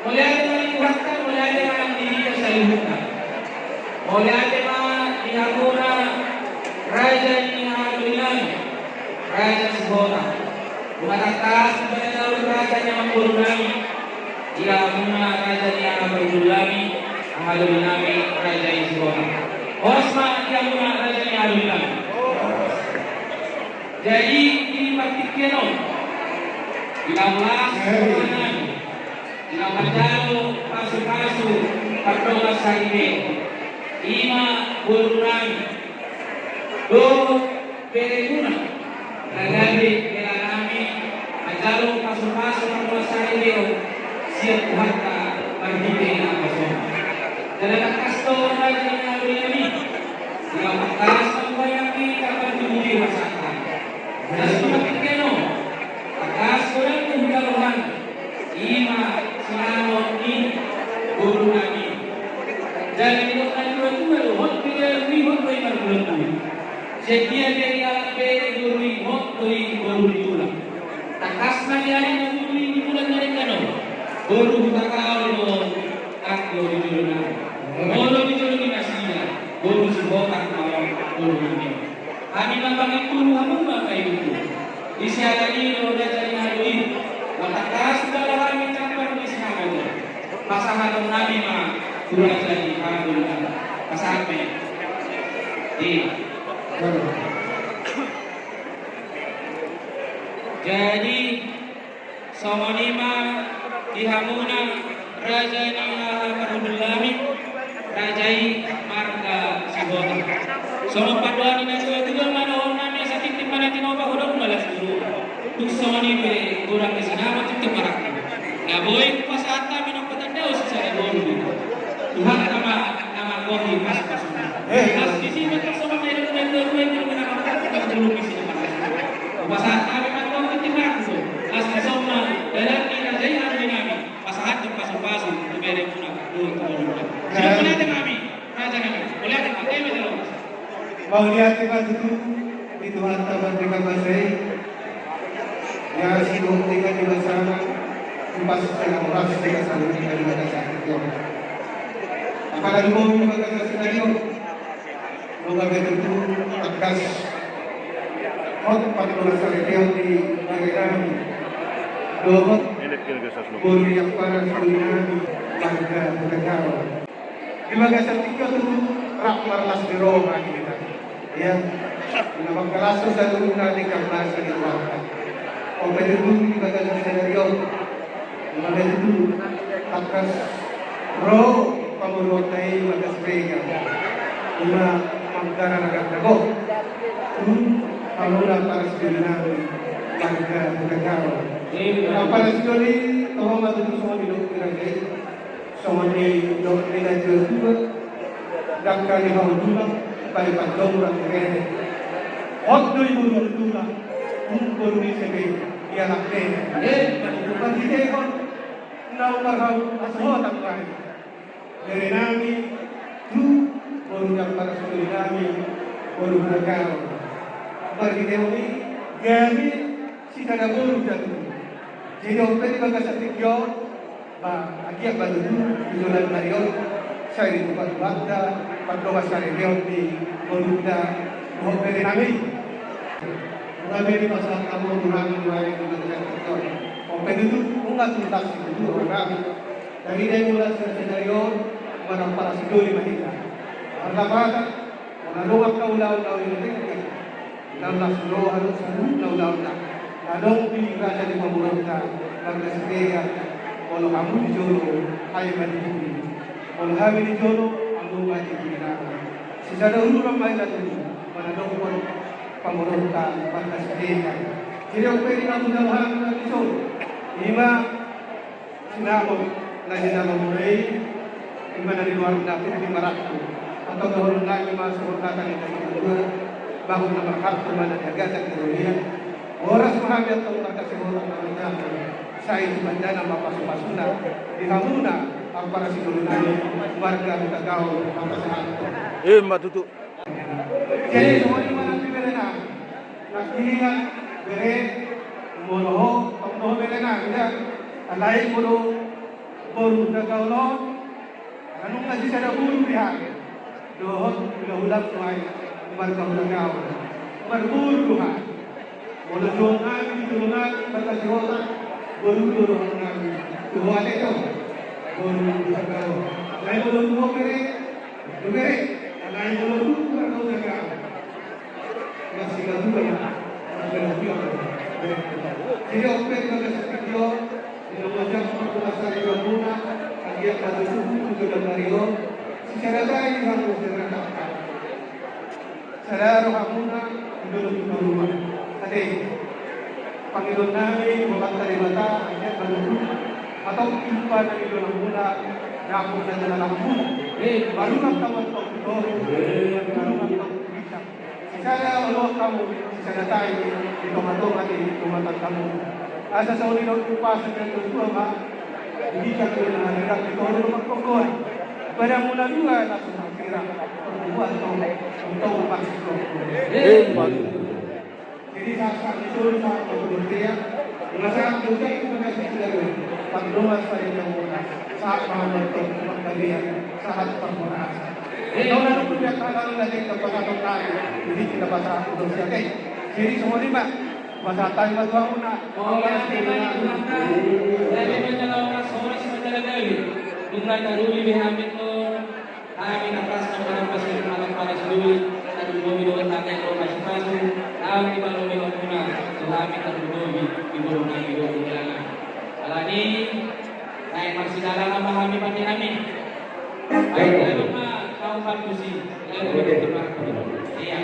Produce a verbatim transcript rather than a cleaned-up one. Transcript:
Mauliate ma di Tuhanta, mauliate ma di hita saluhutna. Mauliate ma di hamuna raja ni haha doli nami, Raja Sihotang. Nunga tangkas di bagasan raja ni amangboru nami, di hamuna raja ni haha parhundul nami, haha doli nami, Raja i Sihotang. Horas ma di hamuna raja ni haha doli nami. Jadi, di partingkian on, di las, eh, nami na manjalo pasupasu pardongansaripeon, i ma boru nami dohot beremuna, na gabe hela nami manjalo pasupasu pardongansaripeon sian Tuhanta marhite na pasona. Jala tangkas do raja ni haha doli nami, jala tangkas ma hupaingot hami, tangkas ma hupasahat hami. Jala di partingkian on, tangkas do nang hujalo hami, i ma sinamot ni boru nami. Jala didok natuatua do, hot do i boru i, hot do i marboru i. Sian dia pe dialap bere boru i, hot do i boru ni tulang. Tangkas ma di ari na boi di bulan na denggan on, boru Hutagaol do anggo di jolo nami. Molo di jolo ni nasida, boru Sihotang ma on boru nami. Hami ma panginturu, hamu ma pairingiring. Di siala ni i do raja ni haha doli, tangkas do hami campur di sinamot on. Pasahaton nami ma tu raja ni haha doli nami. Pasahat ma i. Di. Jadi, songon i ma di hamuna raja ni haha parhundul nami, raja i marga Sihotang. Songon pandohan ni natuatua ma dohonon nami, asa tintin ma na tinopa, godang ma las ni roha. Tung songon i pe godang ni sinamot, tintin ma rangku. Na boi hupasahat hami nang patandahon sisada boru. Tuhanta ma na manggohi pasupasuna. Eh. Las ni sinamot, songon na nidok natuatua i, na manggohi, na manggohi sinamot. Hupasahat hami ma antong tintin ma rangku. Las ni sinamot, dalan ni raja i, haha doli nami. Pasahathon pasupasu tu beremuna dohot tu borumuna. Sidung mauliate ma hami, raja nami. Mauliate ma, eme jalo. Mauliate ma tutu di Tuhanta Pardenggan Basa i. Ia sidung denggan ni basana, hupas jala horas di basa ni, di bagasan tingki on. Apalagi boru di bagasan sinario. Nunga be tutu tangkas hot pardongansaripeon di bere nami dohot boru ni ampara sidoli nami marga Hutagaol. Di bagasan tingki on tutu rap marlas ni roha hita. Ia, na mangkalashon saluhutna denggan basa ni rohanta. On pe tutu di bagasan sinario. Ima tutu, tangkas ro pamoruonta i marga Siregar. Ima manggarar ragam dago. Tu hamuna ampara sidoli nami marga Hutagaol. Ampara sidoli, toho ma tutu songon nidok ni raja i. Songon nidok ni natuatua. Dangka ni hau tulang, pari pandong rang rere. Hot do i boru ni tulang, boru ni sebe, ia lak rere. Marhitehon na umar hau asa hot anggo ai. Bere nami, tu boru ni ampara sidoli nami, boru Hutagaol. Marhitehon i, gabe sisada boru jatu. Jadi on pe di bagasan tingki on, ba, agia ba tutu di joloan ni ari on, sai ditupa Tuhanta pardongansaripeon di borunta dohot bere nami. Nunga be dipasahat hamu tu hami nuaeng di bagasan tingki on. On pe tutu, nunga tuntas situtu roha nami. Tarida i mula sian sinario, manang ampara sidoli ma hita. Marlapatan, molo adong angka ulaon na uli na denggan, na las ni roha dohot saluhutna ulaonna. Na adong di raja ni pamoruonta marga Siregar, molo hamu di jolo, ai ma di pudi. Molo hami di jolo, hamu ma di pudi nami. Sisada ururan ma hita tutu, manadophon pamoruonta marga Siregar. Jadi on pe di na hujalo hami na di jolo. Ima sinamot na jinalo muna i, ima na di luar dapur di marangku. Atau dohonon nami ma songon hata ni natuatua, bangun na marhata ma na di agatan di dunia. Horas ma hami antong marga Sihotang na manjalo, sai tu bandana ma pasupasuna di hamuna ampara sidoli nami marga Hutagaol, marga Sihotang. Ima tutu. Jadi songon i ma na di bere nami. Nangkiningan bere, molo ho, tong do ho bere nami, ya. Alai molo Boru Hutagaol on, nunga sisada boru di hami. Dohot hulahula tu ai marga Hutagaol. Marboru do hami. Molo suang hami di jolo nami marga Sihotang, boru do dohonon nami tu ho ate, do. Boru Hutagaol. Alai molo tu ho bere, tu bere. Alai molo tu marga Hutagaol. Masih katuba ya. Jadi open pada studio. Di nomor jam empat belas hari Rabu na, agiat batu tubuh tujuh dan Mario. Sisada tai di hanggo sirata. Sada rohamuna di dalam rumah. Ate. Pangidoan nami, Amanta Debata, agiat batu tubuh. Atau impa nami dalam muna, dapur dan dalam muna. Eh, baru nak tahu kau betul. Baru nak tahu bisa. Sisada oloan hamu, sisada tai, di tonga-tonga ni umat hamu. Asa songon i do umpasa ni natua-tua ma, di hita tu na hira di toru ma kokoan. Pada mula dua langsung hira, pertemuan tong, tong pasti tong. Eh, baru. Jadi saat-saat itu, saat kau berpikir, masa aku jadi mengasih segala, tak doa saya yang murah, saat mau bertemu, saat permulaan. Ito na nung kuliah tangan lagi ke pasar tadi, jadi kita pasar aku terus ya, oke. Jadi semua lima, pasar tadi mah tuang na. Oke, nanti mah di rumah kan. Jadi menjelang mas, sore sebentar lagi. Bunga daruli di hamil tuh. Hami na pas na pada pasir malam pada siduli. Tadu bomi dohot tangga yang rumah sipasu. Hami di balong di omuna. Tuh hami tadu bomi di balong nami dohot undangan. Alani. Naik marsidalan apa hami pakai hami. Baik, lalu mah kau padusi. Lalu begitu mah. Iya.